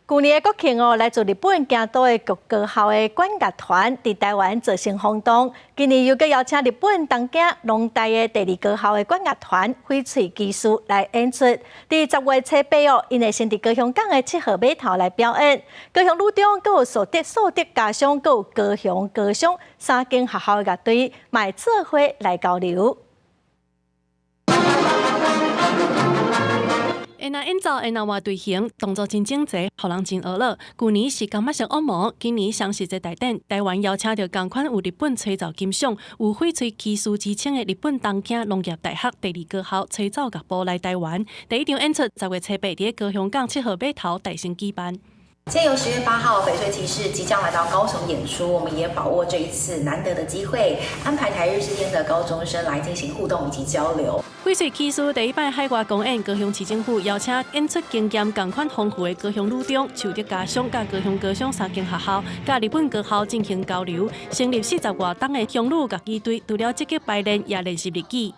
舊年的國慶哦，來自日本京都的高校的管樂團佇臺灣造成轟動。今年又閣邀請日本東京龍大的第二高校的管樂團翡翠騎士來演出。佇10月初八哦，𪜶會先佇高雄港的7號碼頭來表演。高雄女中閣有樹德樹德家商，閣有高雄高商三間學校的樂隊，嘛會做伙來交流。會若演奏，會若換隊形，動作真整齊，予人真呵咾。舊年是感覺是惡魔，今年雙十節大典，臺灣邀請著仝款有日本吹奏金賞、有翡翠騎士之稱的日本東京農業大學第二高校吹奏樂部來臺灣。第一場演出10月初八佇高雄港7號碼頭大聲舉辦。借由10月8號翡翠騎士即將來到高雄演出，我們也把握這一次難得的機會，安排台日之間的高中生來進行互動以及交流。翡翠騎士第一擺海外公演，高雄市政府邀請演出經驗仝款豐富的高雄女中、樹德家商佮高雄高商三間學校，佮日本高校進行交流。成立40外冬的鄉女樂器隊，除了積極排練，也練習日語。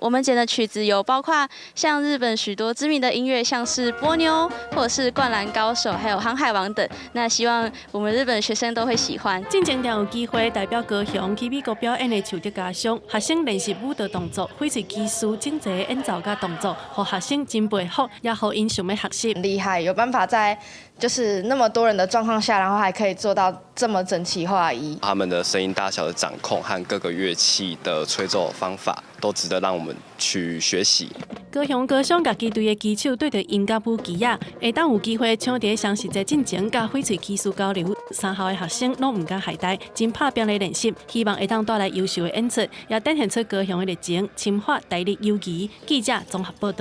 我們揀的曲子有包括像日本許多知名的音樂，像是波妞或者是灌籃高手，還有航海王等。那希望我們日本學生都會喜歡。進前有機會代表高雄去美國表演的樹德家商學生練習舞蹈動作，翡翠騎士整齊演奏佮動作，予學生真佩服，也予𪜶想欲學習。厲害，有辦法在就是那麼多人的狀況下，然後還可以做到這麼整齊劃一。他們的聲音大小的掌控和各個樂器的吹奏方法，都值得讓我們去學習。高雄高商樂器隊的旗手綴著音樂舞旗仔，會當有機會搶佇雙十節進前佮翡翠騎士交流。三校的學生攏毋敢懈怠，真拍拚咧練習，希望會當帶來優秀的演出，也展現出高雄的熱情，深化台日友誼。記者綜合報道。